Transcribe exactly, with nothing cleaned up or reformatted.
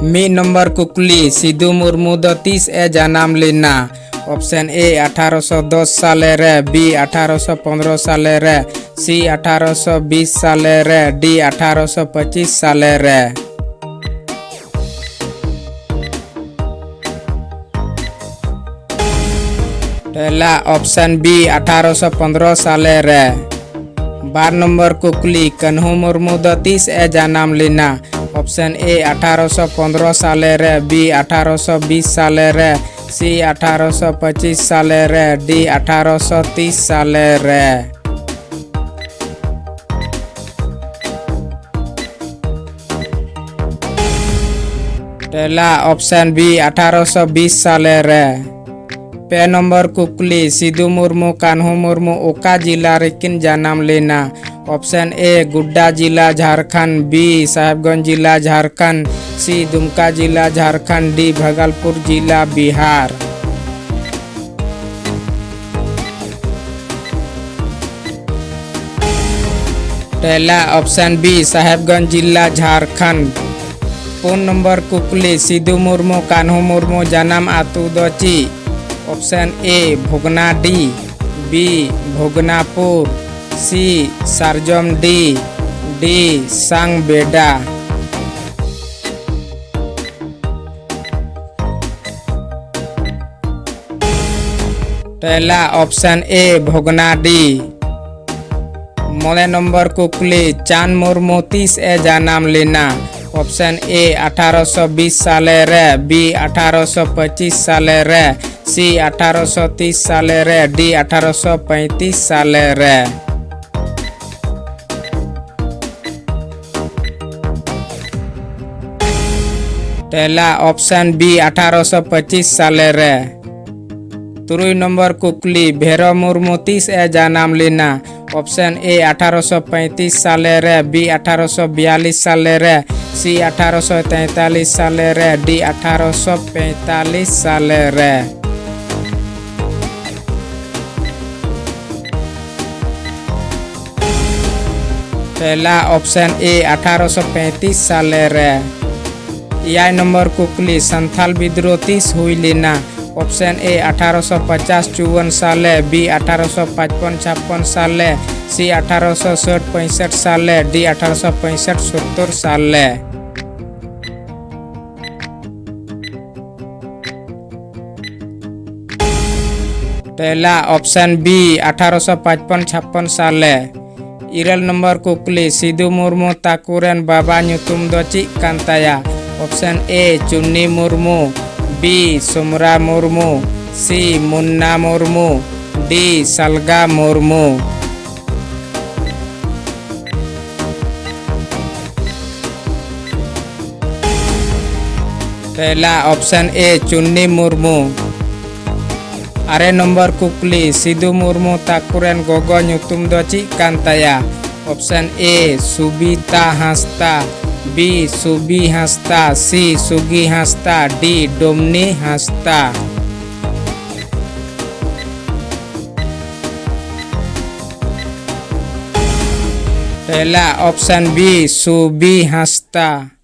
ᱢᱤᱫ ᱱᱚᱢᱵᱚᱨ ᱠᱩᱠᱞᱤ, ᱥᱤᱫᱩ ᱢᱩᱨᱢᱩ ᱫᱚ ᱛᱤᱥ ᱮ ᱡᱟᱱᱟᱢ ᱞᱮᱱᱟ? ᱚᱯᱥᱮᱱ ᱮ ᱟᱴᱷᱟᱨᱚᱥᱚ ᱫᱚᱥ ᱥᱟᱞᱮ ᱨᱮ, ᱵᱤ ᱟᱴᱷᱟᱨᱚᱥᱚ ᱯᱚᱱᱨᱚ ᱥᱟᱞᱮ ᱨᱮ, ᱥᱤ ᱟᱴᱷᱟᱨᱚᱥᱚ ᱵᱤᱥ ᱥᱟᱞᱮ ᱨᱮ, ᱰᱤ ᱟᱴᱷᱟᱨᱚᱥᱚ ᱯᱚᱸᱪᱤᱥ ᱥᱟᱞᱮ ᱨᱮ᱾ ᱛᱮᱞᱟ ᱚᱯᱥᱮᱱ ᱵᱤ ᱟᱴᱷᱟᱨᱚᱥᱚ ᱯᱚᱱᱨᱚ ᱥᱟᱞᱮ ᱨᱮ᱾ ᱵᱟᱨ ᱱᱚᱢᱵᱚᱨ ᱠᱩᱠᱞᱤ, ᱠᱟᱹᱱᱦᱩ ᱢᱩᱨᱢᱩ ᱫᱚ ᱛᱤᱥ ᱮ ᱡᱟᱱᱟᱢ ᱞᱮᱱᱟ? ᱚᱯᱥᱮᱱ ᱮ ᱟᱴᱷᱟᱨᱚᱥᱚ ᱯᱚᱱᱨᱚ ᱥᱟᱞᱮ ᱨᱮ, ᱵᱤ ᱟᱴᱷᱟᱨᱚᱥᱚ ᱵᱤᱥ ᱥᱟᱞᱮ ᱨᱮ, ᱥᱤ ᱟᱴᱷᱟᱨᱚᱥᱚ ᱯᱚᱸᱪᱤᱥ ᱥᱟᱞᱮ ᱨᱮ, ᱰᱤ ᱟᱴᱷᱟᱨᱚᱥᱚ ᱛᱤᱥ ᱥᱟᱞᱮ ᱨᱮ᱾ ᱛᱮᱞᱟ ᱚᱯᱥᱮᱱ ᱵᱤ ᱟᱴᱷᱟᱨᱚᱥᱚ ᱵᱤᱥ ᱥᱟᱞᱮ ᱨᱮ᱾ ᱯᱮ ᱱᱚᱢᱵᱚᱨ ᱠᱩᱠᱞᱤ, ᱥᱤᱫᱩ ᱢᱩᱨᱢᱩ, ᱠᱟᱹᱱᱦᱩ ᱢᱩᱨᱢᱩ ᱚᱠᱟ ᱡᱤᱞᱟ ᱨᱮᱠᱤᱱ ᱡᱟᱱᱟᱢ ᱞᱮᱱᱟ? ᱚᱯᱥᱮᱱ ᱮ ᱜᱳᱰᱰᱟ ᱡᱤᱞᱟ ᱡᱷᱟᱲᱠᱷᱚᱸᱰ, ᱵᱤ ᱥᱟᱦᱮᱵᱽᱜᱚᱸᱡᱽ ᱡᱤᱞᱟ ᱡᱷᱟᱲᱠᱷᱚᱸᱰ, ᱥᱤ ᱫᱩᱢᱠᱟ ᱡᱤᱞᱟ ᱡᱷᱟᱲᱠᱷᱚᱸᱰ, ᱰᱤ ᱵᱷᱟᱜᱚᱞᱯᱩᱨ ᱡᱤᱞᱟ ᱵᱤᱦᱟᱨ᱾ ᱛᱮᱞᱟ ᱚᱯᱥᱮᱱ ᱵᱤ ᱥᱟᱦᱮᱵᱽᱜᱚᱸᱡᱽ ᱡᱤᱞᱟ ᱡᱷᱟᱲᱠᱷᱚᱸᱰ᱾ ᱯᱩᱱ ᱱᱚᱢᱵᱚᱨ ᱠᱩᱠᱞᱤ, ᱥᱤᱫᱩ ᱢᱩᱨᱢᱩ, ᱠᱟᱹᱱᱦᱩ ᱢᱩᱨᱢᱩ ᱡᱟᱱᱟᱢ ᱟᱹᱛᱩ ᱫᱚ ᱪᱮᱫ? ᱚᱯᱥᱮᱱ ᱮ ᱵᱷᱚᱜᱽᱱᱟᱰᱤ, ᱵᱤ ᱵᱷᱚᱜᱽᱱᱟᱯᱩᱨ, ᱥᱤ ᱥᱟᱨᱡᱚᱢᱰᱤ, ᱰᱤ ᱥᱟᱝᱵᱮᱰᱟ᱾ ᱛᱮᱞᱟ ᱚᱯᱥᱮᱱ ᱮ ᱵᱷᱚᱜᱽᱱᱟᱰᱤ᱾ ᱢᱚᱬᱮ ᱱᱚᱢᱵᱚᱨ ᱠᱩᱠᱞᱤ, ᱪᱟᱸᱫᱽ ᱢᱩᱨᱢᱩ ᱛᱤᱥ ᱮ ᱡᱟᱱᱟᱢ ᱞᱮᱱᱟ? ᱚᱯᱥᱮᱱ ᱮ ᱟᱴᱷᱟᱨᱚᱥᱚ ᱵᱤᱥ ᱥᱟᱞᱮ ᱨᱮ, ᱵᱤ ᱟᱴᱷᱟᱨᱚᱥᱚ ᱯᱚᱸᱪᱤᱥ ᱥᱟᱞᱮ ᱨᱮ, ᱥᱤ ᱟᱴᱷᱟᱨᱚᱥᱚ ᱛᱤᱥ ᱥᱟᱞᱮ ᱨᱮ, ᱰᱤ ᱟᱴᱷᱟᱨᱚᱥᱚ ᱯᱚᱸᱭᱛᱤᱥ ᱥᱟᱞᱮ ᱨᱮ᱾ ᱛᱮᱞᱟ ᱚᱯᱥᱮᱱ ᱵᱤ ᱟᱴᱷᱟᱨᱚᱥᱚ ᱯᱚᱸᱪᱤᱥ ᱥᱟᱞᱮ ᱨᱮ᱾ ᱛᱩᱨᱩᱭ ᱱᱚᱢᱵᱚᱨ ᱠᱩᱠᱞᱤ, ᱵᱷᱮᱨᱚ ᱢᱩᱨᱢᱩ ᱛᱤᱥ ᱮ ᱡᱟᱱᱟᱢ ᱞᱮᱱᱟ? ᱚᱯᱥᱮᱱ ᱮ ᱟᱴᱷᱟᱨᱚᱥᱚ ᱯᱚᱸᱭᱛᱤᱥ ᱥᱟᱞᱮ ᱨᱮ, ᱵᱤ ᱟᱴᱷᱟᱨᱚᱥᱚ ᱵᱤᱭᱟᱞᱤᱥ ᱥᱟᱞᱮ ᱨᱮ, ᱥᱤ ᱟᱴᱷᱟᱨᱚᱥᱚ ᱛᱮᱸᱛᱟᱞᱤᱥ ᱥᱟᱞᱮ ᱨᱮ, ᱰᱤ ᱟᱴᱷᱟᱨᱚᱥᱚ ᱯᱮᱸᱛᱟᱞᱤᱥ ᱥᱟᱞᱮ ᱨᱮ᱾ ᱛᱮᱞᱟ ᱚᱯᱥᱮᱱ ᱮ ᱟᱴᱷᱟᱨᱚᱥᱚ ᱯᱮᱸᱛᱤᱥ ᱥᱟᱞᱮ ᱨᱮ᱾ ᱮᱭᱟᱭ ᱱᱚᱢᱵᱚᱨ ᱠᱩᱠᱞᱤ, ᱥᱟᱱᱛᱷᱟᱞ ᱵᱤᱫᱽᱨᱳᱦ ᱛᱤᱥ ᱦᱩᱭ ᱞᱮᱱᱟ? ᱚᱯᱥᱮᱱ ᱮ, ᱟᱴᱷᱟᱨᱚᱥᱚ ᱯᱚᱪᱟᱥ ᱪᱩᱣᱟᱹᱱ ᱥᱟᱞ ᱨᱮ, ᱵᱤ, ᱟᱴᱷᱟᱨᱚᱥᱚ ᱯᱟᱸᱪᱯᱚᱱ ᱪᱷᱟᱯᱯᱚᱱ ᱥᱟᱞ ᱨᱮ, ᱥᱤ, ᱟᱴᱷᱟᱨᱚᱥᱚ ᱥᱟᱴ ᱯᱚᱸᱭᱥᱟᱴ ᱥᱟᱞ ᱨᱮ, ᱰᱤ, ᱟᱴᱷᱟᱨᱚᱥᱚ ᱯᱚᱸᱭᱥᱟᱴ ᱥᱳᱛᱛᱳᱨ ᱥᱟᱞ ᱨᱮ᱾ ᱛᱮᱞᱟ ᱚᱯᱥᱮᱱ ᱵᱤ, ᱟᱴᱷᱟᱨᱚᱥᱚ ᱯᱟᱸᱪᱯᱚᱱ ᱪᱷᱟᱯᱯᱚᱱ ᱥᱟᱞ ᱨᱮ᱾ ᱤᱨᱟᱹᱞ ᱱᱚᱢᱵᱚᱨ ᱠᱩᱠᱞᱤ, ᱥᱤᱫᱩ ᱢᱩᱨᱢᱩ ᱛᱟᱠᱚ ᱨᱮᱱ ᱵᱟᱵᱟ ᱧᱩᱛᱩᱢ ᱫᱚ ᱪᱮᱫ ᱠᱟᱱ ᱛᱟᱭᱟ? ᱚᱯᱥᱮᱱ ᱮ, ᱪᱩᱱᱱᱤ ᱢᱩᱨᱢᱩ, ᱵᱤ, ᱥᱳᱢᱨᱟ ᱢᱩᱨᱢᱩ, ᱥᱤ, ᱢᱩᱱᱱᱟ ᱢᱩᱨᱢᱩ, ᱰᱤ, ᱥᱟᱞᱜᱟ ᱢᱩᱨᱢᱩ᱾ ᱛᱮᱞᱟ ᱚᱯᱥᱮᱱ ᱮ, ᱪᱩᱱᱱᱤ ᱢᱩᱨᱢᱩ᱾ ᱟᱨᱮ ᱱᱚᱢᱵᱚᱨ ᱠᱩᱠᱞᱤ, ᱥᱤᱫᱩ ᱢᱩᱨᱢᱩ ᱛᱟᱠᱚ ᱨᱮᱱ ᱜᱚᱜᱚ ᱧᱩᱛᱩᱢ ᱫᱚ ᱪᱮᱫ ᱠᱟᱱ ᱛᱟᱭᱟ? ᱚᱯᱥᱮᱱ ᱮ, ᱥᱩᱵᱤᱛᱟ ᱦᱟᱸᱥᱫᱟ, ᱵᱤ, ᱥᱩᱵᱤ ᱦᱟᱸᱥᱫᱟ, ᱥᱤ, ᱥᱩᱜᱤ ᱦᱟᱸᱥᱫᱟ, ᱰᱤ, ᱰᱳᱢᱱᱤ ᱦᱟᱸᱥᱫᱟ᱾ ᱛᱮᱞᱟ ᱚᱯᱥᱮᱱ ᱵᱤ, ᱥᱩᱵᱤ ᱦᱟᱸᱥᱫᱟ᱾